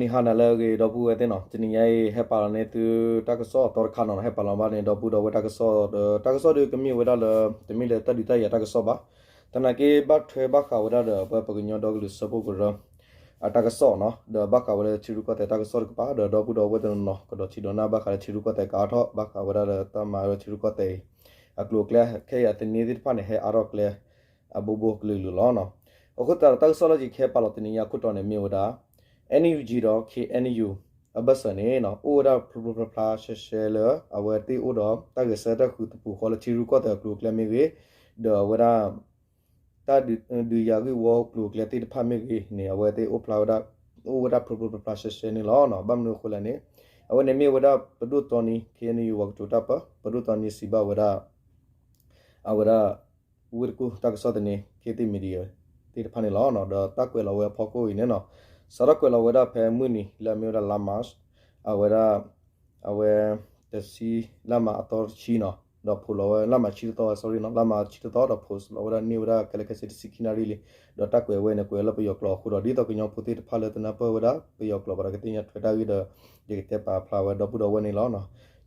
နံၤဟါနၤလၢအဂ့ၤ ဒီပုၢ်ဝဲၢ်သ့ၣ်နီၤ, တနံၤညါအံၤ ဟဲပာ်လီၤန့ၢ်သုတၢ်ကစီၣ်အသီတခါနီၤ, ဟဲပာ်လီၤဘၣ်န့ၣ် ဒီပုၢ်ဒီဝဲၢ်တၢ်ကစီၣ်ဒီး တၢ်ကစီၣ်ဒုးကမ့ၢ်ဝဲဒၣ်လၢ တမ့ၢ်လၢတၢ်ဒုးတၢ်ယၤတၢ်ကစီၣ်ဘၣ်. သနာ်က့ဘၣ်ထွဲဘၣ်ဃးဝဲဒၣ်ဒီး အဝဲပကညီဒီကလုာ်စၢဖှိၣ်ကရၢ အတၢ်ကစီၣ်နီၤ, ဒီးဘၣ်ဃးဝဲလၢထံရူၢ်ကီၢ်သဲးတၢ်ကစီၣ်တကပၤ ဒီးဒီပုၢ်ဒီဝဲၢ်တနီၤနီၤ ကဒီးထံဒီးနၢ်ဘၣ်ဃးလၢထံရူၢ်ကီၢ်သဲးကအါထီၣ် ဘၣ်ဃးဝဲဒၣ်လၢတၢ်မၤလၢထံရူၢ်ကီၢ်သဲးအံၤ အကျိၤအကျဲခဲအံၤအသန့သ့ၣ်တဖၣ်န့ၣ် ဟဲအါထီၣ်ကျဲ အဘိဘိကလုာ်ကလုာ်လီၤ. အဃိသတးဒီးတၢ်ကစီၣ်လၢယကဟဲပာ်လီၤတနံၤညါအခိၣ်တီန့ၣ်မ့ၢ်ဝဲဒၣ် NUG ဒီး KNU အဘၢၣ်စၢၤန့ၣ် အိၣ်ဝဲဒၣ်ဖျိဖျိဖျါဖျါရှဲရှဲလၢ အဝဲသ့ၣ်အိၣ်ဒီးတၢ်ဂဲၤဆၢထၢၣ်ဃုာ်သပူၤဃီလၢထံရူၢ်ကီၢ်သဲးအကျိၤအကျဲမ့ၢ်ဂ့ၤ, ဒီးအဝဲဒၣ် တၢ်ဒုးယၤဂ့ၢ်ဝီကျိၤအကျဲသ့ၣ်တဖၣ်မ့ၢ်ဂ့ၤန့ၣ် အဝဲသ့ၣ်အိၣ်ဖျါဝဲဒၣ် အိၣ်ဝဲဒၣ်ဖျိဖျိဖျါဖျါရှဲရှဲန့ၣ်လီၤ. ဘၣ်မနုၤအဃိလဲၣ်န့ၣ် အဝဲန့ၣ်မ့ၢ်ဝဲဒၣ်ပဒိၣ်တီနံ KNU ဝၤကတိၤတၢ်ပၢ ပဒိၣ်တီနံစံးဘၣ်ဝဲဒၣ် အဝဲဒၣ် ဝ့ၢ်တကူၣ်တၢ်ကစီၣ်သန့ ခ့သ့ၣ် media သ့ၣ်တဖၣ်န့ၣ်လီၤ. ဒီးတၢ်ကွဲးလီၤဝဲအဖီခိၣ်အံၤန့ၣ်နီၤ စးထီၣ်ကွဲးလီၤဝဲဒၣ်ဖဲမုၢ်နံၤလၢအမ့ၢ်ဝဲဒၣ်လါမး အဝဲဒၣ် အဝဲ တဆံ လါမးအသီတဆံနီၤ ဒီး post လီၤဝဲ လါမးဆံတသီ sorry နီၤ လါမးဆံတသီ ဒီး post လီၤဝဲဒၣ်န့ၢ်ဝဲဒၣ်ခဲလၢာ်ခဲဆ့တဆံခံနၣ်ရံၣ်လံ. ဒီးတၢ်ကွဲးဝဲန့ၣ် ကွဲးလၢပယီၤကျိာ်အဃိဒီး ဒ်သိးကညီဖိသ့ၣ်တဖၣ်လၢတနၢ်ပၢၢ်ဝဲဒၣ်ပယီၤကျိာ်ဘၣ်ဒီးကသ့ၣ်ညါထွဲတၢ်ဂ့ၢ်ဒီး ယကတဲပာ်ဖျါဝဲဒီပုၢ်ဒီဝဲၢ်န့ၣ်လီၤ.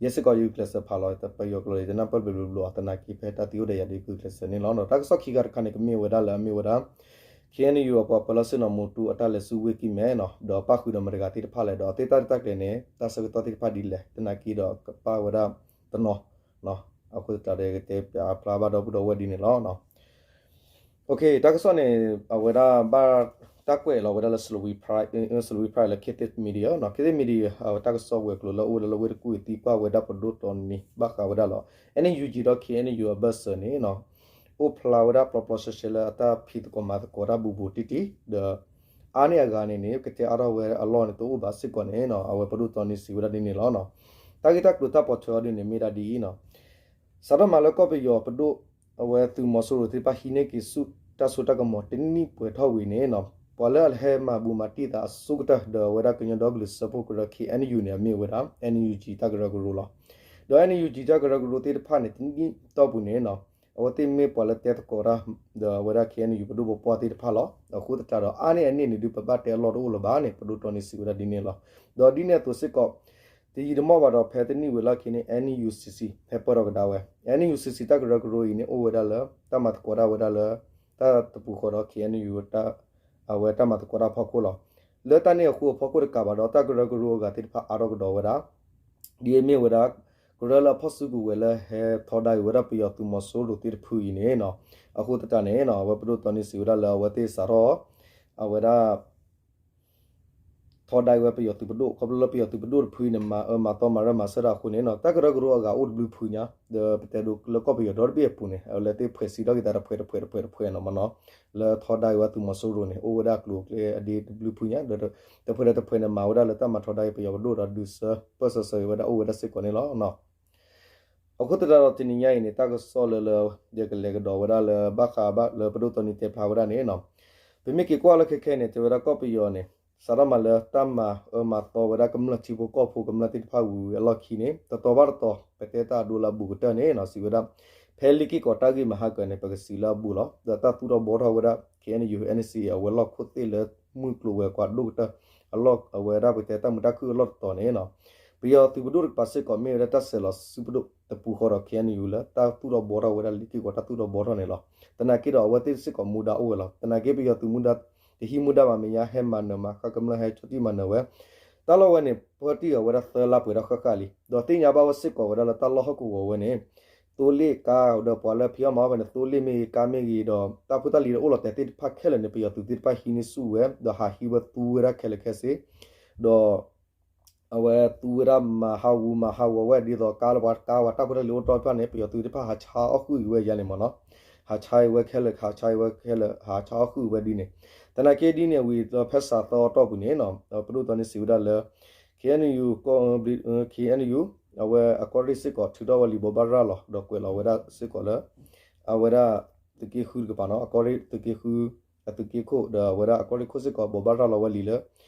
ယဲစ့ၢ်ကီးယဂုာ်ကျဲးစၢးဖးလီၤ ပယီၤကျိာ်ယတနၢ်ပၢၢ်ဘျီဘျီဘျီ သနာ်က့ဖဲတၢ်သံအိၣ်ဒီးယၤဒီးယဂုာ်ကျဲးစၢးန့ၣ်လီၤ. တၢ်ကစီၣ်ခံခါတခါန့ၣ် ကမ့ၢ်ဝဲဒၣ်လၢအမ့ၢ်ဝဲဒၣ် KNU အပှၤပၢၤလၢ်စ့ၣ်နီၤမူတူအတၢ်လဲၤဆူဝ့ၢ်ကံၢ်မဲနီၤ ဒီးပၣ်ဃုာ်ဒီးမတၤတဂၤသ့ၣ်တဖၣ်လဲၣ် ဒီးအသ့ၣ်တၢ်တၢ်ကျဲၤန့ၣ် တၢ်ဆၢကတီၢ်သ့ၣ်တဖၣ်ဒ်လဲၣ် သနာ်က့ဒီးကပၣ်ဝဲဒၣ်တနီၤ အဃိသတးဒီးကတဲပာ်ဖျါဘၣ်ဒီပုၢ်ဒီဝဲၢ်ဒ်န့ၣ်လီၤ. တၢ်ကစီၣ်န့ၣ် အဝဲဒၣ်ဘၣ်တၢ်ကွဲးလီၤဝဲဒၣ်လၢ Salween Press လၢ ခ့သ့ၣ် media နီၤ ခ့သ့ၣ် media တၢ်ကစီၣ်ဝဲၤကျိၤလၢအိၣ်ဝဲဒၣ်လၢဝ့ၢ်တကူၣ်အံၤ သံကွၢ်ဝဲဒၣ်ပဒိၣ်တီနံဘၣ်ဃးဝဲဒၣ်လီၤ NUG ဒီး KNU အဘၢၣ်စၢၤန့ၣ်နီၤ အိၣ်ဖျါဝဲဒၣ်ပျီပျီရှဲရှဲလၢအတၢ်ဖံးသကိးမၤသကိးတၢ်ဘူးဘူးတံၢ်တံၢ် ဒီး အါန့ၢ်အဂၤန့ၣ်န့ၣ် ကတဲအါထီၣ်ဝဲအလီၢ်န့ၣ် တအိၣ်ဘၣ်စ့ၢ်ကီးန့ၣ်နီၤ အဝဲပဒိၣ်တီနံစံးဝဲဒၣ်ဒ်န့ၣ်လီၤ. တၢ်ဂ့ၢ်တၢ်ကျိၤတၢ်ပိာ်ထွဲအီၤဒ်န့ၣ် မ့ၢ်ဒၣ်ဒ်အံၤနီၤ စးထီၣ်မၤလၢကီၢ်ပယီၤပဒိၣ် အဝဲသုးမီၤစိရိၤသ့ၣ်တဖၣ်ဟံးန့ၢ်က့ၤဆူၣ်တၢ်စိတၢ်ကမီၤတနံၣ်ပှဲၤထီၣ်ဝံၤန့ၣ်နီၤ ပှၤလၢအဟဲမၤဘူးမၤတံၢ်သးအဆိကတၢၢ် ဒီးအဝဲဒၣ်ကညီဒီကလုာ်စၢဖှိၣ်ကရၢ KNU န့ၣ် အမ့ၢ်ဝဲဒၣ် NUG တၢ်ကရၢကရိလီၤ. ဒီး NUG တၢ်ကရၢကရိသ့ၣ်တဖၣ်န့ၣ် တနံၣ်တီၢ်ပူၤန့ၣ်နီၤ အဝဲသ့ၣ်မ့ၢ်ပှၤလၢတဲသကိးတၢ် ဒီးအဝဲဒၣ် KNU ပဒိၣ်ပပှၢ်သ့ၣ်တဖၣ်လီၤ. အဃိသတးဒီး အါန့ၢ်အန့ၣ်န့ၣ်ဒုး ပဘၣ်တဲအလီၢ်တအိၣ်လၢၤဘၣ်န့ၣ် ပဒိၣ်တီနံစံးဝဲဒၣ်ဒ်န့ၣ်လီၤ. ဒီးဒ်န့ၣ်အသိးစ့ၢ်ကီး တယံာ်တမီၢ်ဘၣ်ဒီး ဖဲတနံၣ်ဝံၤလီၢ်ခံန့ၣ် NUCC ဟဲပၢၢ်ထီၣ်ကဒါဝဲ NUCC တၢ်ကရၢကရိအံၤန့ၣ် အိၣ်ဝဲဒၣ်လၢ တၢ်မၤသကိးတၢ်ဝဲဒၣ်လၢ တၢ်တပူၤဃီဒီး KNU အဝဲတၢ်မၤသကိးတၢ်အဖီခိၣ်လီၤ. လၢတၢ်န့ၣ်အဃိအဖီခိၣ်တကးဘၣ်ဒီး တၢ်ကရၢကရိအဂၤသ့ၣ်တဖၣ်အါထီၣ်ကဒီးဝဲဒၣ် ဒ်အမ့ၢ်ဝဲဒၣ် ကရၢလၢအဖီၣ်စုကဝဲၤလၢဟဲထီဒါက့ၤဝဲဒၣ်ပယီၤသုးမီၤစိရိၤသ့ၣ်တဖုအံၤန့ၣ်နီၤ အဃိသတးန့ၣ်နီၤ အဝဲပဒိၣ်တီနံစံးဝဲဒၣ်လၢအဝဲသ့ၣ်စးထီၣ် အဝဲဒၣ် ထီဒါက့ၤဝဲပယီၤသုးပဒိၣ် ခီဖျိလၢပယီၤသုးပဒိၣ်တဖုအံၤန့ၣ် မၤအၢမၤသီမၤရၢမၤစၢၤတၢ်အဃိန့ၣ်နီၤ တၢ်ကရၢကရိအဂၤအိၣ်တဘျုးဖုညါ ဒီးပတဲဒိလၢကီၢ်ပယီၤဒီတဘ့ၣ်အပူၤန့ၣ် အဝဲသ့ၣ်ဖှဲးစံးထီၣ်က့ၤသးတဖှဲးတဖှဲးတဖှဲးတဖှဲးနီၤမနီၤ လၢထီဒါက့ၤဝဲသုးမီၤစိရိၤန့ၣ် အိၣ်ဝဲဒၣ်အကျိၤအကျဲအဒ့တဘျုးဖုညါ ဒီးတဖှဲးဒီးတဖှဲးန့ၣ် မၤဝဲဒၣ်လၢတၢ်မၤထီဒါက့ၤပယီၤပဒိၣ်ဒီးဒုးဆၢပၢၢ်ဆၢဆၢက့ၤဝဲဒၣ်အိၣ်ဝဲဒၣ်စ့ၢ်ကီးန့ၣ်လီၤ. အဃိသတးဒီးတနံၤညါအံၤန့ၣ် တၢ်ကစီၣ်လၢလၢ ယကလဲၤကဒီးဝဲဒၣ်လၢဘၣ်ဃးဘၣ်လၢပဒိၣ်တီနံတဲဖျါဝဲဒၣ်န့ၣ်နီၤ ပမ့ၢ်က့ၤကွၢ်လၢခဲခဲန့ၣ် တဲဝဲဒၣ်ကီၢ်ပယီၤန့ၣ် စးထီၣ်မၤလၢတၢ်မၤအၢမၤသီဝဲဒၣ်ကမျၢၢ်ထံဖိကီၢ်ဖိကမျၢၢ်သ့ၣ်တဖၣ်ဝံၤဝံၤအလီၢ်ခံန့ၣ် တတီၤဘၣ်တတီၤ ပတဲတၢ်အဒိလၢအဘူးကတၢၢ်န့ၣ်နီၤ စံးဝဲဒၣ် ဖဲလ့ၢ်က့ၢ်ကီးတၢ်ဂ့ၢ်မဟါကၢန့ၣ် ပကစံးလၢအဘူးလီၤ ဒီးတၢ်သူၣ်ထီၣ်ဘှီထီၣ်ဝဲဒၣ် KNU NCA အဝဲလီၢ်ခိၣ်သ့ၣ်လၢမုၢ်ကျိၤဝဲၤကွာ်ဒိၣ်ကတၢၢ် အလီၢ်အဝဲဒၣ်ပကတဲတၢ်မုာ်တၢ်ခုၣ်အလီၢ်တတီၤန့ၣ်နီၤ ပယီၤသုးပဒိၣ်တကပၤစ့ၢ်ကီးမ့ၢ်ဝဲဒၣ်တၢ်ဆဲးလီၤစုပဒိၣ်တပူၤဃီဒီး KNU လၢတၢ်သူၣ်ထီၣ်ဘှီထီၣ်ဝဲဒၣ်လ့ၢ်က့ၢ်ကီးတၢ်သူၣ်ထီၣ်ဘှီထီၣ်န့ၣ်လီၤ. သနာ်က့ဒီးအဝဲသ့ၣ်စ့ၢ်ကီးမူဒါအိၣ်ဝဲလီၤ. သနာ်က့ပယီၤသုးမူဒါ တဟံးမူဒါဘၣ်မဲာ်ညါ ဟဲမၤနၢၤမၤဃၣ်ကမျၢၢ်ဟဲကၠီၣ်တံၢ်မၤနၢၤဝဲ တၢ်လီၢ်ဝဲန့ၣ် ပၢတံၢ်အီၤဝဲဒၣ်သၢလါပှဲၤထီၣ်ဃၣ်ဃၣ်လံ. ဒီးသ့ၣ်ညါဘၣ်ဝဲစ့ၢ်ကီးဝဲဒၣ်လၢတၢ်လီၢ်ဟီၣ်ကဝီၤဝဲန့ၣ် သိလ့ၣ်ကါဒီးပှၤလၢဖံးအီၣ်မၤအီၣ်ဖဲန့ၣ် သိလ့ၣ်မ့ၢ်ဂ့ၤ ကါမ့ၢ်ဂ့ၤဒီး တၢ်ဖိတၢ်လံၤဒီးအိၣ်လီၤတဲာ်သ့ၣ်တဖၣ်ခဲလၢာ်န့ၣ် ပယီၤသုးသ့ၣ်တဖၣ်ဟံးန့ၢ်ဆူၣ်ဝဲ ဒီးဟးဟံးဝဲသူဝဲဒၣ်ခဲလၢာ်ခဲဆ့ ဒီး အဝဲသူဝဲဒၣ်မၤဟးဂူာ်မၤဟးဂီၤဝဲဒ်သိး ကါလၢပှၤကါဝဲတၢ်ဖိတၢ်လံၤအိၣ်တီၢ်တဖၣ်န့ၣ် ပယီၤသုးသ့ၣ်တဖၣ်ဟးဆါအီၣ်ဃုာ်က့ၤဝဲယါန့ၣ်မ့ၢ်နီၤ, ဟးဆါဝဲခဲလၢာ် ဟးဆါဝဲခဲလၢာ် ဟးဆါအီၣ်ဃုာ်ဝဲဒ်န့ၣ်, သနာ်က့ဒ်န့ၣ်ဝံၤဒီးဖဲစးသီအတီၢ်ပူၤန့ၣ်နီၤ ပဒိၣ်တီန့ၣ်စံးဝဲဒၣ်လၢ KNU KNU အဝဲအကီၢ်ရ့ၣ်စ့ၢ်ကီးထုးထီၣ်ဝဲလံာ်ဘိးဘၣ်ရၤလီၤ ဒီးကွဲးလီၤဝဲဒၣ်စ့ၢ်ကီးလၢ အဝဲဒၣ်သုးက့ဃုတကပၤနီၤ အကီၢ်ရ့ၣ်သုးက့ဃု အသုးက့ခိၣ် ဒီးအဝဲဒၣ်အကီၢ်ရ့ၣ်ခိၣ်စ့ၢ်ကီး ဘိးဘၣ်ရၤလီၤဝဲလံာ်လၢ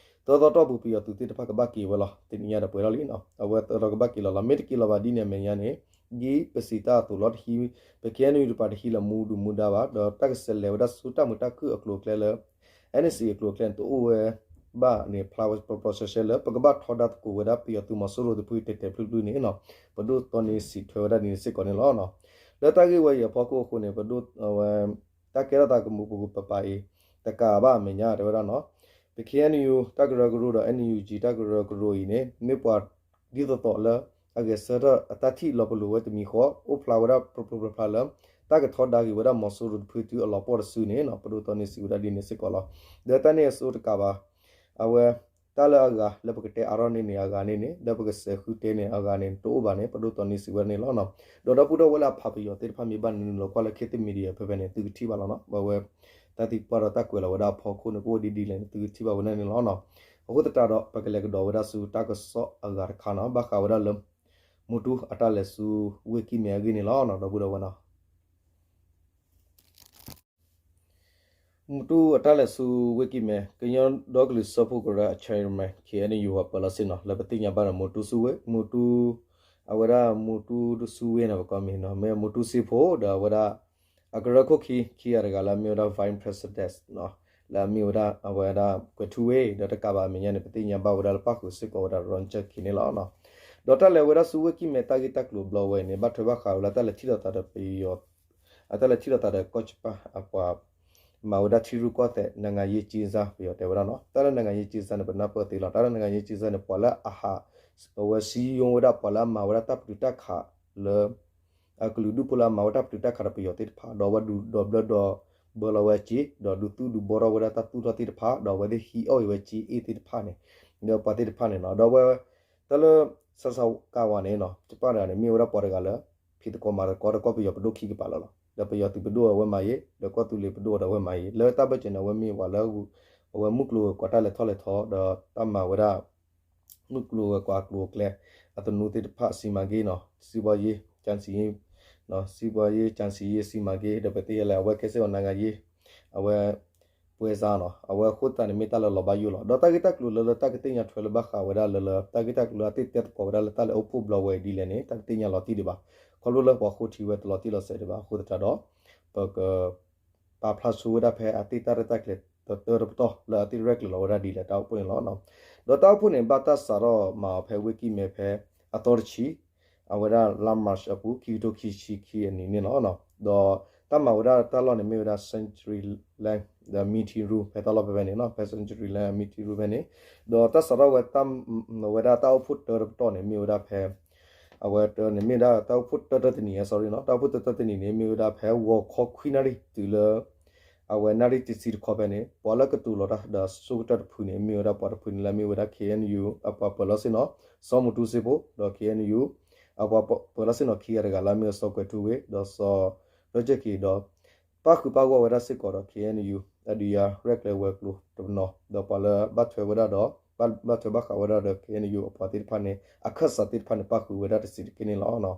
သၢသီတီၢ်ပူၤပယီၤသုးသ့ၣ်တဖၣ်ကဘၣ်က့ၤဝဲလီၤ. တနံၤညါဒီးပှဲၤထီၣ်လံနီၤ အဝဲသၢသီကဘၣ်က့ၤလီၤလီၤ မ့ၢ်တက့ၤလီၤဘၣ်ဒ်န့ၣ်အမဲာ်ညါန့ၣ် ဒ်ပစံးတၢ်အသိးလီၤ တဟံး ပ KNU တကပၤတဟံးလၢမူဒုၣ်မူဒါဘၣ် ဒီးတၢ်ကဆဲးလဲၤဝဲဒၣ်ဆူတၢ်မုာ်တၢ်ခုၣ်အကျိၤအကျဲလၢ NCA အကျိၤအကျဲန့ၣ် တအိၣ်ဝဲ ဘၣ်န့ၣ် ဖျါဝဲပျီပျီရှဲရှဲလၢ ပကဘၣ်ထီဒါသကိးဝဲဒၣ်ပယီၤသုးမီၤစိရိၤတဖုတဲာ်တဲာ်ဖျုးဖျုးန့ၣ်နီၤ ပဒိၣ်တီနံစံးထွဲဝဲဒၣ်ဒ်န့ၣ်စ့ၢ်ကီးန့ၣ်လီၤ. လၢတၢ်ဂ့ၢ်ဝဲအံၤအဖီခိၣ်အဃိန့ၣ် ပဒိၣ်ဝဲ တၢ်ကဲထီၣ်သးကမူးပူၤပပၤအံၤ တကးဘၣ်အမဲာ်ညါတဲဝဲဒၣ်နီၤ ပ ခ့ၣ်အဲၣ်ယူၣ် တၢ်ကရၢကရိဒီး အၣ်ယူၣ်ကၠံ တၢ်ကရၢကရိအံၤန့ၣ် မ့ၢ်ပှၤဒ်သိးသိးလၢ အဂဲၤဆၢထၢၣ်အတၢ်ထံၣ်လီၤပလိာ်ဝဲတမံၤဃီ အိၣ်ဖျါဝဲဒၣ်ပျီပျီဖျါဖျါလၢ တၢ်ကထီဒါက့ၤဝဲဒၣ်မီၤစိရိၤတဖုတုၤအလီၤပှီၢ်တစုန့ၣ်နီၤ ပဒိၣ်တီနံစံးဝဲဒၣ်ဒ်န့ၣ်စ့ၢ်ကီးလီၤ. ဒီးတၢ်န့ၣ်အစိတကးဘၣ် အဝဲ တၢ်လၢအဂၤလၢပကတဲအါထီၣ်န့ၢ်န့ၣ်အဂၤန့ၣ်န့ၣ် လၢပကစဲးဃုတဲန့ၣ်အဂၤန့ၣ် တအိၣ်ဘၣ်န့ၣ် ပဒိၣ်တီနံစံးဝဲဒၣ်န့ၣ်လီၤ. ဒီးဒီပုၢ်ဒီဝဲၢ်လၢအဖးပယီၤသ့ၣ်တဖၣ်မ့ၢ်ဘၣ်နုာ်လီၤကွၢ်လၢ ခေတ်သစ် Media ဖဲဖဲန့ၣ် သုကထံၣ်ဘၣ်လီၤနီၤ ပဝဲ တၢ်သံကွၢ်ဒီးတၢ်ကွဲးလီၤဝဲဒၣ်အဖီခိၣ်န့ၣ် ကအိၣ်ဒ်ဒ်လဲၣ်န့ၣ် သုကထံၣ်ဘၣ်ဝဲဒၣ်န့ၣ်လီၤ. အဃိသတးဒီး ပကလဲၤကဒီးဝဲဒၣ်ဆူတၢ်ကစီၣ်အဂၤတခါနီၤ ဘၣ်ဃးဝဲဒၣ်လၢ မူတူၢ်အတၢ်လဲၤဆူဝ့ၢ်ကံၢ်မဲအဂ့ၢ်န့ၣ်လီၤ ဒီပုၢ်ဒီဝဲၢ်နီၤ မူတူၢ်အတၢ်လဲၤဆူဝ့ၢ်ကံၢ်မဲ ကညီဒီကလုာ်စၢဖှိၣ်ကရၢအ chairman ခ့ၣ်အဲၣ်ယူၣ် ပှၤပၢၤလီၢ်ဆ့ၣ်နီၤ လၢပသ့ၣ်ညါဘၣ်ဒီး မူတူၢ်ဆူဝ့ၢ် မူတူၢ် အဝဲဒၣ်မူတူၢ်ဆူဝ့ၢ်န့ၣ် ပကိးမံၤနီၤ မ့ၢ်မူတူၢ်စ့ဖိ ဒီးအဝဲဒၣ် အကရၢခိၣ်ခံ ခံဂၤတဂၤလၢအမ့ၢ်ဝဲဒၣ် vice president လၢအမ့ၢ်ဝဲဒၣ် အဝဲဒၣ်ကွဲၤထူဝ့ၣ် ဒီးတကးဘၣ်အမဲာ်ညါန့ၣ် ပသ့ၣ်ညါဘၣ်ဝဲဒၣ်လၢပၣ်ဃုာ်စ့ၢ်ကီးဝဲဒၣ် Roger Khin န့ၣ်လီၤ. ဒီးတၢ်လဲၤဝဲဒၣ်ဆူဝ့ၢ်ကံၢ်မဲတၢ်ဂ့ၢ်တၢ်ကျိၤဘျီဝဲအံၤန့ၣ် ဘၣ်ထွဲဘၣ်ဃးဝဲလၢတၢ်လဲၤထံၣ်လိာ်သးဒီးပယီၤ အတၢ်လဲၤထံၣ်လိာ်သးဒီးကီၢ်စပၢ်အပှၤ မၤဝဲဒၣ်ထံရူၢ်ကီၢ်သဲး နိုင်ငံရေးအကျဉ်းသား ပယီၤတဲဝဲဒၣ်နီၤ တၢ်လၢ နိုင်ငံရေးအကျဉ်းသား န့ၣ် ပနၢ်ပၢၢ်သ့လီၤ. တၢ်လၢ နိုင်ငံရေးအကျဉ်းသား န့ၣ် ပှၤလၢအဟး အဝဲစည်းရုံးဝဲဒၣ်ပှၤလၢအမၤဝဲဒၣ်တၢ်ပတုာ်တၢ်ခးလၢ အကလုာ်ဒူၣ်ဖိလၢအမၤဝဲတၢ်ပတုာ်တၢ်ခးဒီးပယီၤသ့ၣ်တဖၣ် ဒီးအဝဲဒုးဒီဘျၢဒီဘၢလီၤဝဲအစ့ ဒီးဒုးသူၣ်ဒုးဘီထီၣ်ဝဲဒၣ်တၢ်သူၣ်ထီၣ်သ့ၣ်တဖၣ် ဒီးအဝဲသ့ၣ်ဟံးအီၣ်အံၤဝဲစ့အ့ၣ်သ့ၣ်တဖၣ်န့ၣ် ဒီးပှၤသ့ၣ်တဖၣ်န့ၣ်နီၤ ဒီးအဝဲ တၢ်လၢ ဆၢဆၢကးဝါန့ၣ်နီၤ ကပၣ်တဂၤန့ၣ် မ့ၢ်ဝဲဒၣ်ပှၤတဂၤလၢ ဖံးသကိးမၤသကိးဒီးကီၢ်ပယီၤပဒိၣ်ခံကပၤလီၤလီၤ. ဒီးပယီၤသုးပဒိၣ်အဝဲမၤအံၤ ဒီးကီၢ်သူလ့ၤပဒိၣ်ဒီးအဝဲမၤအံၤ လၢတၢ်ဘၢၣ်စၢၤန့ၣ် အဝဲမ့ၢ်ပှၤလၢ အဝဲမုၢ်ကျိၤဝဲၤကွာ်တၢ်လဲၤထီၣ်လဲၤထီဒီးတၢ်မၤဝဲဒၣ် မုၢ်ကျိၤဝဲၤကွာ်အကျိၤအကျဲ အသနူသ့ၣ်တဖၣ် စီမံကိန်းနီၤ စီးပွားရေး ကြံစည်ရေး စီးပွားရေး ကြံစည်ရေး စီမံကိန်း ဒီးပသ့ၣ်ညါလၢအဝဲကဲစ့ၢ်ကီး နိုင်ငံရေး အဝဲ ပွဲစားနီၤ အဝဲအဃိသတးန့ၣ် မ့ၢ်တၢ်လၢလီၤဘၣ်ယိၣ်လီၤ. ဒီးတၢ်ဂ့ၢ်တၢ်ကျိၤလၢလၢတၢ်ကသ့ၣ်ညါထွဲလၢဘၣ်ဃးဝဲဒၣ်လၢလၢ တၢ်ဂ့ၢ်တၢ်ကျိၤလၢအသ့ၣ်တဲသကိးဝဲဒၣ်လၢတၢ်လၢအိၣ်ဖှိၣ်ဘျီဝဲအံၤဒ်လဲၣ်န့ၣ် တၢ်ကသ့ၣ်ညါလီၤတံၢ်ဒံးဘၣ်. ခီဖျိလၢပှၤဃိထံဝဲတလီၤတံၢ်လီၤဆဲးဒံးဘၣ်အဃိသတးဒီး ပက ပာ်ဖျါဆိဝဲဒၣ်ဖဲအသ့ၣ်တၢ်ရဲၣ်တၢ်ကျဲၤတၢတပတီၢ် လၢအသ့ၣ်ရဲၣ်ကျဲၤလီၤဝဲဒၣ်ဒ်လဲၣ်တၢ်အိၣ်ဖှိၣ်န့ၣ်လီၤ. ဒီးတၢ်အိၣ်ဖှိၣ်န့ၣ် ဘၣ်တၢ်စးထီၣ်မၤအီၤဖဲဝ့ၢ်ကံၢ်မဲဖဲအသီတဆံ အဝဲဒၣ်လါမၢ်ၡးအပူၤ ခံကထိခံဆံခံအနံၣ်န့ၣ်လီၤ. ဒီးတၢ်မၤဝဲဒၣ်တၢ်လီၢ်န့ၣ် မ့ၢ်ဝဲဒၣ် Century Land ဒီး Meeting Room ဖဲတၢ်လီၢ်ဖဲဖဲန့ၣ်နီၤ ဖဲ Century Land Meeting Room ဖဲန့ၣ် ဒီးတၢ်စးထီၣ်ဝဲ ဝဲဒၣ်တၢ်အိၣ်ဖှိၣ်တၢတပတီၢ်န့ၣ် မ့ၢ်ဝဲဒၣ်ဖဲ အဝဲတၢန့ၣ်မ့ၢ်ဝဲဒၣ်တၢ်အိၣ်ဖှိၣ်တၢတၢတနံၤ sorry နီၤ တၢ်အိၣ်ဖှိၣ်တၢတၢတနံၤန့ၣ် မ့ၢ်ဝဲဒၣ်ဖဲဂီၤခီခွံနၣ်ရံၣ်တုၤလၢ အဝဲနၣ်ရံၣ်တဆံတခီဖဲန့ၣ် ပှၤလၢကတိၤလီၤတၢ်ဒီးဆိကတၢၢ်တဖုန့ၣ် မ့ၢ်ဝဲဒၣ်ပှၤတဖုန့ၣ်လၢမ့ၢ်ဝဲဒၣ် ခ့ၣ်အဲၣ်ယူၣ် အပှၤပၢၤလီၢ်ဆ့ၣ်နီၤ စီၤမူတူစ့ဖိ ဒီး ခ့ၣ်အဲၣ်ယူၣ် အပှၤပၢၤလီၢ်ဆ့ၣ်နီၤခံဂၤတဂၤလၢအမ့ၢ်စီၤကွဲၤထူဝ့ၣ် ဒီးစီၤ ရီကၠၢၣ်ခ့ၣ် ဒီး ပၣ်ဃုာ်ပၣ်ဂီၢ်ဝဲဒၣ်စ့ၢ်ကီးဒီး ခ့ၣ်အဲၣ်ယူၣ် အဒုးယၤရဲၣ်ကျဲၤဝဲၤကျိၤတနီၤ ဒီးပှၤလၢဘၣ်ထွဲဝဲဒၣ်ဒီး ဘၣ်ထွဲဘၣ်ဃးဝဲဒၣ်ဒီး ခ့ၣ်အဲၣ်ယူၣ် အပှၤသ့ၣ်တဖၣ်န့ၣ် အခၢၣ်စးသ့ၣ်တဖၣ်န့ၣ် ပၣ်ဃုာ်ဝဲဒၣ်တစဲးတက့ၢ်န့ၣ်လီၤ.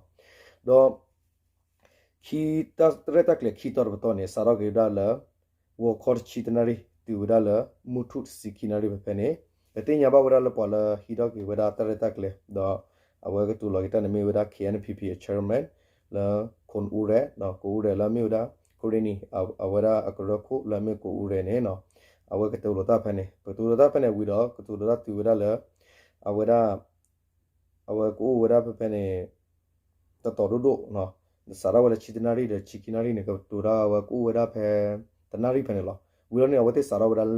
ဒီး ခံတၢ်ရဲၣ်တၢ်ကျဲၤခံတီၤတပတီၢ်န့ၣ် စးထီၣ်က့ၤဝဲဒၣ်လၢ ဂီၤခီတဆံတနၣ်ရံၣ် တုၤဝဲဒၣ်လၢ မုၢ်ထူၣ်တဆံခံနၣ်ရံၣ်ဖဲဖဲန့ၣ် ပသ့ၣ်ညါဘၣ်ဝဲဒၣ်လၢပှၤလၢဟံးထီၣ်က့ၤဝဲဒၣ်တၢ်ရဲၣ်တၢ်ကျဲၤ ဒီး အဝဲကတိၤလီၤက့ၤတၢ်န့ၣ်မ့ၢ်ဝဲဒၣ် ခ့ၣ်အဲၣ်ပီၣ်ပီၣ် အ chairman လၢ ခိၣ်အူရဲၣ် ခိၣ်အူရဲၣ်လၢအမ့ၢ်ဝဲဒၣ် ခိၣ်ရ့ၣ်နံၣ် အဝဲဒၣ်အကရၢခိၣ်လၢအမ့ၢ်ခိၣ်အူရဲၣ်န့ၣ် အဝဲကတိၤလိာ်တၢ်ဖဲန့ၣ် ကတိၤလိာ်တၢ်ဖဲန့ၣ်ဝံၤဒီး ကတိၤလိာ်တၢ်တုၤဝဲဒၣ်လၢ အဝဲဒၣ် အဝဲကအိၣ်ဝဲဒၣ်ဖဲဖဲန့ၣ် တတီၤဒိၣ်ဒိၣ် စးထီၣ်ဝဲလၢဆံတနၣ်ရံၣ်ဒီးဆံခံနၣ်ရံၣ်န့ၣ် ကတိၤတၢ်ဝဲကအိၣ်ဝဲဒၣ်ဖဲ တနၣ်ရံၣ်ဖဲန့ၣ်လီၤ. ဝံၤလီၤန့ၣ် အဝဲသ့ၣ်စးထီၣ်ဝဲဒၣ်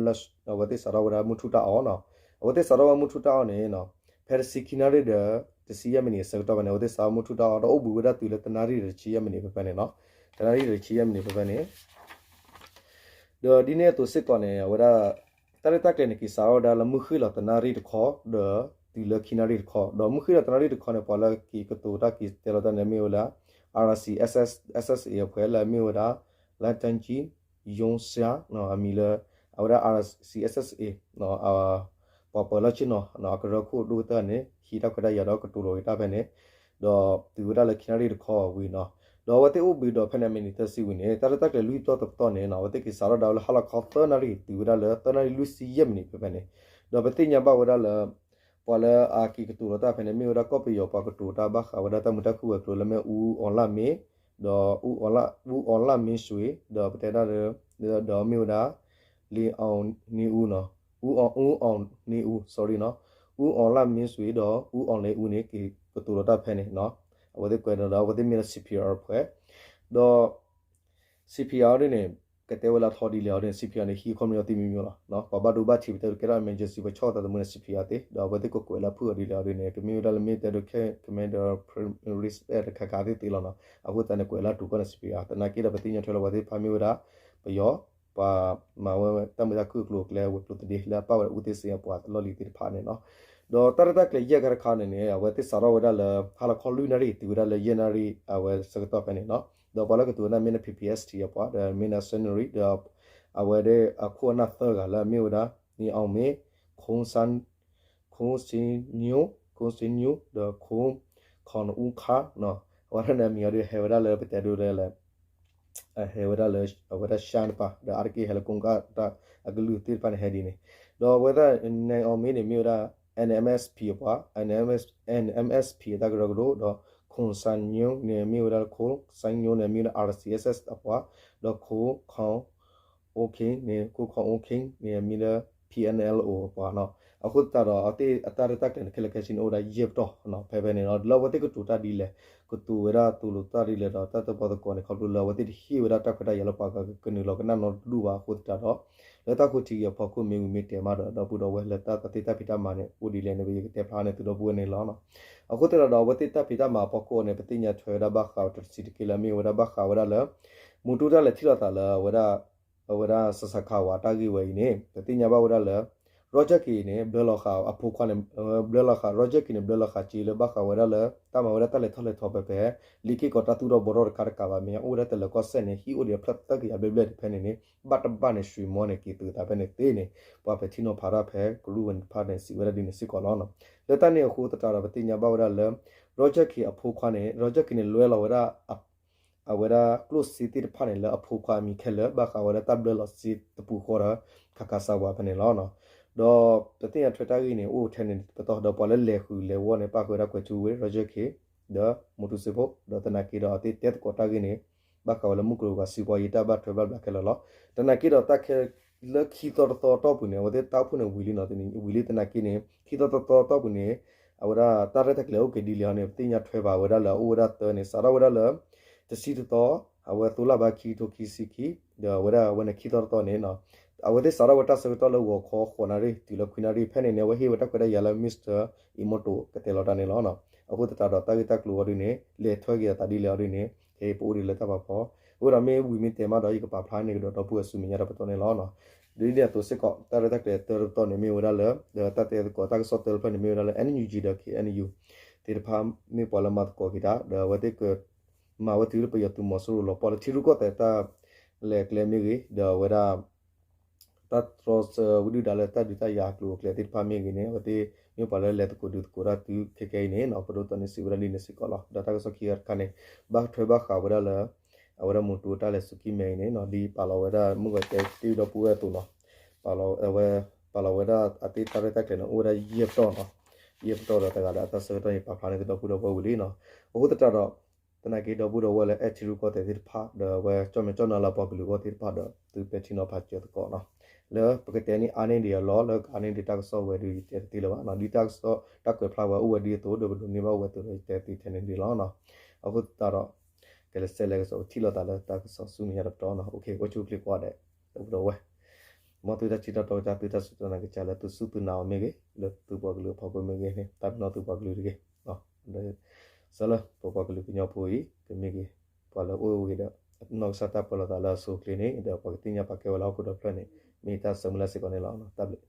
အဝဲသ့ၣ်စးထီၣ်ဝဲဒၣ်မုၢ်ထူၣ်တၢ်အီၣ်နီၤ အဝဲသ့ၣ်စးထီၣ်ဝဲမုၢ်ထူၣ်တၢ်အီၣ်န့ၣ် ဖဲတဆံခံနၣ်ရံၣ်ဒီး တဆံယဲၢ်မံးနံးအဆၢကတီၢ်ဖဲန့ၣ် အဝဲသ့ၣ်စးထီၣ်မုၢ်ထူၣ်တၢ်အီၣ် ဒီးအိၣ်ဘှံးဝဲဒၣ်တုၤလၢတနၣ်ရံၣ်ဒီးတဆံယဲၢ်မံးနံးဖဲဖဲန့ၣ်နီၤ တနၣ်ရံၣ်ဒီးတဆံယဲၢ်မံးနံးဖဲဖဲန့ၣ် ဒီးဒ်န့ၣ်အသိးစ့ၢ်ကီးန့ၣ် အဝဲဒၣ် တၢ်ရဲၣ်တၢ်ကျဲၤန့ၣ် က့ၤစးထီၣ်ဝဲဒၣ်လၢမုၢ်ဃ့ၢ်လီၤတနၣ်ရံၣ်တခီ ဒီးတုၤလၢခံနၣ်ရံၣ်တခီ ဒီးမုၢ်ဃ့ၢ်လီၤတနၣ်ရံၣ်တခီန့ၣ် ပှၤလၢက့ၤကတိၤတၢ်က့ၤတဲလီၤတၢ်န့ၣ်မ့ၢ်ဝဲဒၣ် RCSS SSA အဖုလၢအမ့ၢ်ဝဲဒၣ် လၢတၢ်ကံ ယိဆှါ အမံၤလၢ အဝဲဒၣ် RCSS SSA ပှၤပၢၤလီၢ်ဆ့ၣ်နီၤ အကရၢခိၣ်ဒိၣ်ကတၢၢ်န့ၣ် ဟံးတၢ်ခွဲးတၢ်ယာ်ဒီးကတိၤလီၤက့ၤတၢ်ဖဲန့ၣ် ဒီးတုၤဝဲဒၣ်လၢခံနၣ်ရံၣ်တခီဝံၤနီၤ ဒီးအဝဲသ့ၣ်အိၣ်ဘှံးဒီးဖဲန့ၣ် မံးနံးသၢဆံဝံၤန့ၣ် တၢ်ရဲၣ်တၢ်ကျဲၤလွံၢ်တီၤတပတီၢ်န့ၣ် အဝဲသ့ၣ်က့ၤစးထီၣ်ဒၣ်ဝဲလၢဟါလီၤခီသၢနၣ်ရံၣ် တုၤဝဲဒၣ်လၢသၢနၣ်ရံၣ်လွံၢ်ဆံယဲၢ်မံးနံးဖဲဖဲန့ၣ် ဒီးပသ့ၣ်ညါဘၣ်ဝဲဒၣ်လၢ ပှၤလၢအက့ၤကတိၤလီၤတၢ်ဖဲန့ၣ် မ့ၢ်ဝဲဒၣ်ကီၢ်ပယီၤပှၤကတိၤတၢ်ဘၣ်ဃးဝဲဒၣ်တၢ်မုာ်တၢ်ခုၣ်ဝဲၤကျိၤလၢမ့ၢ်အူအီၤလၢ်မ့ၢ် ဒီးအူအီၤလၢ်မ့ၢ်စွ့ၤ ဒီးပတဲဒၣ် ဒီးမ့ၢ်ဝဲဒၣ် လ့အီနံအူနီၤ ဦးအောင် ဦးအောင်နေဦး sorry နီၤ ဦးအောင်လှမြင့်ဆွေ ဒီး ဦးအောင်လင်းဦးန့ၣ် က့ၤကတိၤလီၤတၢ်ဖဲန့ၣ်နီၤ အဝဲသ့ၣ်ကွဲးဒီး အဝဲသ့ၣ်မ့ၢ်လၢ C P R အဖွဲ့ ဒီး C P R ဒ်န့ၣ် ကတဲဝဲလၢအထီဒ်လဲၣ်အီၤဒ်န့ၣ် C P R န့ၣ် ဟံးခီမ့ၢ်အီၤသ့မံၤမံၤလီၤ. ပှၤဘၣ်ဒိဘၣ်ထံးပတဲကဲထီၣ် emergency ပှၤဆီၣ်သးသမူန့ၣ် C P R သ့ ဒီးအဝဲသ့ၣ်ကကွဲးလၢဖုၣ်အီၤဒ်လဲၣ်အီၤဒ်န့ၣ် ကမ့ၢ်ဝဲဒၣ်လၢမ့ၢ်တဲဒိးခဲ commander respect တခါခါသ့ၣ်သ့လီၤနီၤ. အဃိသတးန့ၣ် ကွဲးလၢအတူၢ်ကီၢ်န့ၣ် C P R သနာ်က့ဒီး ပသ့ၣ်ညါထွဲလၢပှၤသ့ၣ်တဖၣ်မ့ၢ်ဝဲဒၣ် ပယီၤ ပှၤမၤဝဲတၢ်မုာ်တၢ်ခုၣ်အကျိၤအကျဲဝဲၤကျိၤသဒ့ လၢအပာ်ဝဲဒၣ် ဦးသိန်းစိန် အပှၤလီၢ်လံၤသ့ၣ်တဖၣ်န့ၣ်နီၤ. ဒီးတၢ်ရဲၣ်တၢ်ကျဲၤယဲၢ်ခါတခါန့ၣ်န့ၣ် အဝဲသ့ၣ်စးထီၣ်ဝဲဒၣ်လၢ ဟါလီၤခီလွံၢ်နၣ်ရံၣ် တုၤဝဲဒၣ်လၢယဲၢ်နၣ်ရံၣ် အဝဲဆၢကတီၢ်ဖဲန့ၣ်နီၤ. ဒီးပှၤလၢကတုၤဝဲဒၣ်မ့ၢ်လၢ P P S T အပှၤ ဒီးမ့ၢ်လၢ Scenery ဒီး အဝဲဒၣ်အခိၣ်အနၢ်သၢဂၤလၢအမ့ၢ်ဝဲဒၣ် န့ၣ် အောင်မင်း ခိၣ်စ့ညိ ခိၣ်စ့ညိ ဒီး ခိၣ်ခီၣ်နအူခါနီၤ. အဝဲဒၣ်န့ၣ်အမံၤအီၤဒ်ဟဲဝဲဒၣ်လၢပတဲဒိလၢ ဟဲဝဲဒၣ်လၢ အဝဲဒၣ်ရှါတပၤ ဒီးအါတက့ၢ်ဟဲလၢကိးကၢ်တၢ်အကလုၢ်သ့ၣ်တဖၣ်န့ၣ် ဟဲဒ်န့ၣ်. ဒီးအဝဲဒၣ် န့ၣ် အောင်မင်း န့ၣ် မ့ၢ်ဝဲဒၣ် N M S P အပှၤ N M S N M S P အတၢ်ကရၢကရိ ဒီး ခိၣ်စ့ညိ န့ၣ် မ့ၢ်ဝဲဒၣ် ခိၣ်စ့ညိ န့ၣ် မ့ၢ်ဝဲဒၣ် R C S S အပှၤ ဒီး ခိၣ်ခီၣ် အိၣ်ခ့ န့ၣ် ခိၣ်ခီၣ်အိၣ်ခ့ န့ၣ် မ့ၢ်လၢ P N L O အပှၤနီၤ. အဃိသတးဒီး အတၢ်ရဲၣ်တၢ်ကျဲၤန့ၣ် ခဲလၢာ်ခဲဆ့န့ၣ် အိၣ်ဝဲဒၣ်ယဲၢ်ပတီၢ်နီၤ ဖဲဖဲန့ၣ်နီၤ. လၢအဝဲသ့ၣ်ကတိၤတၢ်ဒ်လဲၣ် ကတိၤဝဲဒၣ်သိၣ်လိတၢ်ဒ်လဲၣ်ဒီး တၢ်တပီသကိးန့ၣ် ခီဖျိလၢအဝဲသ့ၣ်တဟ့ၣ်ဝဲဒၣ်တၢ်ခွဲးတၢ်ယာ်လၢပှၤဂၤကနုာ်လီၤကနၣ်နီတဒူၣ်ဘၣ်အဃိသတးဒီး လၢတၢ်ဃိထံက့ၤအဖီခိၣ် မ့ၢ်ဝံၤမ့ၢ်တဲမးဒီး ဒီပုၢ်ဒီဝဲၢ်လၢတၢ်သ့ၣ်တၢ်ဖံးတၢ်မၤန့ၣ် အိၣ်ဒ်လဲၣ်န့ၣ် ယကတဲဖျါန့ၢ်သုဒီပုၢ်ဝဲၢ်န့ၣ်လီၤ. အဃိသတးဒီး အဝဲသ့ၣ်တၢ်ဖံးတၢ်မၤအဖီခိၣ်န့ၣ် ပသ့ၣ်ညါထွဲဝဲဒၣ်ဘၣ်ဃးတစံးတက့ၢ်လၢအမ့ၢ်ဝဲဒၣ်ဘၣ်ဃးဝဲဒၣ်လၢ မူတူၢ်တၢ်လဲၤထံၣ်လိာ်သးလၢအဝဲဒၣ် အဝဲဒၣ် ဆဆခ ဝဲတၢ်ဂ့ၢ်ဝဲအံၤန့ၣ် ပသ့ၣ်ညါဘၣ်ဝဲဒၣ်လၢ Roger Khin န့ၣ် ဘျၢလီၤဃာ်အဖိခွါန့ၣ် ဘျၢလီၤဃာ် Roger Khin န့ၣ် ဘျၢလီၤဃာ်စ့လၢဘၣ်ဃးဝဲဒၣ်လၢ တၢ်မၤဝဲဒၣ်တၢ်လဲၤထီၣ်လဲၤထီဖဲဖဲ လံာ်က့ၢ်ကီးတၢ်သူၣ်ထီၣ်ဘှီထီၣ်တခါတကးဘၣ် မ့ၢ်အိၣ်ဝဲဒၣ်တလၢၤကီၢ်စဲၣ်န့ၣ် ဟံၣ်အိၣ်ဒံးအဖျၢၣ်သၢကယၤဘျဲၣ်ဘျဲၣ်တဖဲန့ၣ်န့ၣ် ဘၣ်တဘၣ်န့ၣ် ရွှေမောင်း န့ၣ် က့ၤသုးသးဖဲန့ၣ်သ့န့ၣ် ပှၤပဲာ်ထံနီၤဖးတၢ်ဖဲကရူၢ်ဝဲန့ၣ်တဖၣ်န့ၣ် စံးဝဲဒၣ်ဒ်န့ၣ်စ့ၢ်ကီးလီၤ. လၢတၢ်န့ၣ်အဃိသတးဒီး ပသ့ၣ်ညါဘၣ်ဝဲဒၣ်လၢ Roger Khin အဖိခွါန့ၣ် Roger Khin န့ၣ် လဲလီၤဝဲဒၣ် အဝဲဒၣ်ကျိၣ်စ့သ့ၣ်တဖၣ်န့ၣ် လၢအဖိခွါအမံၤခဲလၢာ် ဘၣ်ဃးဝဲဒၣ်တၢ်ဘျၢလီၤစ့တပူၤဃီဒီး ခးခးစးဝးဖဲန့ၣ်လီၤ. ဒီးပသ့ၣ်ညါထွဲတၢ်ဂ့ၢ်န့ၣ် အိၣ်ထဲန့ၣ်တပတီၢ် ဒီးပှၤလၢလဲၤဃုာ်လဲၤဝီန့ၣ် ပၣ်ဃုာ်ဝဲဒၣ်ကွဲၤထူဝ့ Roger Khin ဒီး မူတူစ့ဖိ ဒီးသနာ်က့ဒီး အဝဲသ့ၣ်တဲသကိးတၢ်ဂ့ၢ်န့ၣ် ဘၣ်ဃးဝဲလၢမုၢ်ကျိၤဝဲၤကွာ်စံးပီယံၤတၢ်ဘၣ်ထွဲဘၣ်ဘျးခဲလၢာ်လီၤ. သနာ်က့ဒီးတၢ်ခဲလၢာ်ခံသီတသီအတီၢ်ပူၤန့ၣ် အဝဲသ့ၣ်တၢ်အိၣ်ဖှိၣ်န့ၣ်ဝံၤလံနီၤ ဝံၤလံသနာ်က့န့ၣ် ခံသီတသီအတီၢ်ပူၤန့ၣ် အဝဲဒၣ်တၢ်ရဲၣ်တၢ်ကျဲၤအိၣ်က့ၤဒ်လဲၣ်အီၤန့ၣ် ပသ့ၣ်ညါထွဲဘၣ်ဝဲဒၣ်လၢအအိၣ်ဝဲဒၣ်သၢန့ၣ် စးထီၣ်ဝဲဒၣ်လၢ တဆံတသီ အဝဲသိလၢဘၣ်ခံကထိခံဆံခံ ဒီးအဝဲဒၣ်အဝဲန့ၣ်ခံသီတသီန့ၣ် အဝဲသ့ၣ်စးထီၣ်ဝဲတၢ်ဆၢကတီၢ်လၢဂီၤခီဃိးနၣ်ရံၣ် တုၤလၢခွံနၣ်ရံၣ် ဖဲန့ၣ်န့ၣ် အဝဲဟ့ၣ်ဝဲတၢ်ခွဲးတၢ်ယာ်လၢ Mister Emoto ကတဲလီၤတၢ်န့ၣ်လီၤ. အဃိသတးဒီးတၢ်ဂ့ၢ်တၢ်ကျိၤအီၤဒ်န့ၣ် လဲၤထွဲက့ၤအသးဒ်လဲၣ်အီၤဒ်န့ၣ် ခဲအံၤပအိၣ်ဒံးလၢတၢ်ဖးဖီ အဃိဒီးမ့ၢ်ဝံၤမ့ၢ်တဲမးဒီး ယကပာ်ဖျါန့ၢ်ကဒီးဒီပုၢ်ဝဲၢ်ဆူမဲာ်ညါတပတီၢ်န့ၣ်လီၤ. ဒ်န့ၣ်အသိးစ့ၢ်ကီး တၢ်ရဲၣ်တၢ်ကျဲၤသၢတပတီၢ်န့ၣ်မ့ၢ်ဝဲဒၣ်လၢ ဒီးတၢ်တဲသကိးတၢ်ကစီၣ်သၢတဖျၢၣ်န့ၣ်မ့ၢ်ဝဲဒၣ်လၢ N U G ဒီး K N U သ့ၣ်တဖၣ်မ့ၢ်ပှၤလၢမၤသကိးက့ၤတၢ် ဒီးအဝဲသ့ၣ်က မၤဝဲတုၤလၢပယီၤသုးမီၤစိရိၤလီၤပှီၢ်လၢ ထံရူၢ်ကီၢ်သဲးတၢ်လဲၤကျဲမ့ၢ်ဂ့ၤ ဒီးအဝဲဒၣ် တၢ်တြီဆၢဝဲဒုၣ်ဒါလၢတၢ်ဒုးတၢ်ယၤအကျိၤအကျဲသ့ၣ်တဖၣ်မ့ၢ်ဂ့ၤန့ၣ် အဝဲသ့ၣ်မ့ၢ်ပှၤလၢလဲၤသကိးဒုးသကိးတၢ်တုၤခဲကဲအံၤန့ၣ် ပဒိၣ်တီန့ၣ်စံးဝဲဒၣ်ဒ်န့ၣ်စ့ၢ်ကီးလီၤ. ဒီးတၢ်ကစီၣ်ခံဂၤတခါန့ၣ် ဘၣ်ထွဲဘၣ်ဃးဝဲဒၣ်လၢ အဝဲဒၣ်မူတူတၢ်လဲၤစူၤကံၢ်မဲအံၤန့ၣ် ဒ်ပာ်လီၤဝဲဒၣ်မုၢ်ဂီၤတဲတ့ၢ်ဒီပုၢ်ဝဲၢ်အသိးနီၤ ပာ်လီၤဝဲ ပာ်လီၤဝဲဒၣ်အတၢ်ရဲၣ်တၢ်ကျဲၤန့ၣ် အိၣ်ဝဲဒၣ်ယဲၢ်ပတီၢ်နီၤ ယဲၢ်ပတီၢ်ဒီးတဂၤဒီးအတၢ်ဆၢကတီၢ်န့ၣ် ပာ်ဖျါန့ၢ်ကဒီပုၢ်ဒီဝဲၢ်ဝံၤလံနီၤ. အဃိသတးဒီး သနာ်က့ဒီပုၢ်ဒီဝဲၢ်လၢအဲၣ်ထံရူၢ်ကီၢ်သဲးသ့ၣ်တဖၣ် ဒီးအဝဲကၠီၣ်မဲာ်ကၠီၣ်နါလၢပှၤကလုာ်အဂီၢ်သ့ၣ်တဖၣ်ဒီး သုပဲာ်ထံနီၤဖးစၢၤသကိးနီၤ လၢပကတဲန့ၢ်အါန့ၢ်ဒံးအလီၢ် လၢကအါန့ၢ်ဒံးတၢ်ကစီၣ်ဝဲဒီးယတဲတသ့လၢၤဘၣ်နီၤ ဒ်တၢ်ကစီၣ်တၢ်ကွဲးဖျါဝဲအိၣ်ဝဲဒ်အသိး ဒီးပဒိးန့ၢ်ဘၣ်ဝဲအသိးဒီးယတဲတသ့ထဲန့ၣ်ဒံးလီၤနီၤ. အဃိသတးဒီး ကလဲၤဆဲးလဲၤကစီၣ်ပထံၣ်လိာ်သးလၢတၢ်ကစီၣ်ဆူမဲာ်ညါတပတီၢ်နီၤ အိၣ်ခ့ အိၣ်ဆူၣ်အိၣ်ချ့ကိးဂၤဒဲး ဒီပုၢ်ဒီဝဲၢ် မ်သုတၢ်ထံၣ်တၢ်တီကစၢ် သုတၢ်စူၢ်တၢ်နာ်ကစၢ်လၢသုစူၢ်သုနာ်အီၤမ့ၢ်ဂ့ၤ လၢသုပှၤကလုာ်အဖီခိၣ်မ့ၢ်ဂ့ၤန့ၣ် သးပ့ၤနီၣ်သုပှၤကလုာ်တဂ့ၤ ဆၢလၢပပှၤကလုာ်ကညီဖိအံၤ ကမ့ၢ်ဂ့ၤ ပှၤလၢအိၣ်ဂ့ၤဒီး နီၢ်ကစၢ်တၢ်ပၢလီၤသးလၢအဆိအချ့န့ၣ် ဒီးပှၤကသ့ၣ်ညါပာ်ကဲဝဲလၢဟီၣ်ခိၣ်ဒီဖျၢၣ်န့ၣ် မ့ၢ်တၢ်ဆၢမုၢ်လၢ်စ့ၢ်ကီးန့ၣ်လီၤ. တၢ်ဘျုး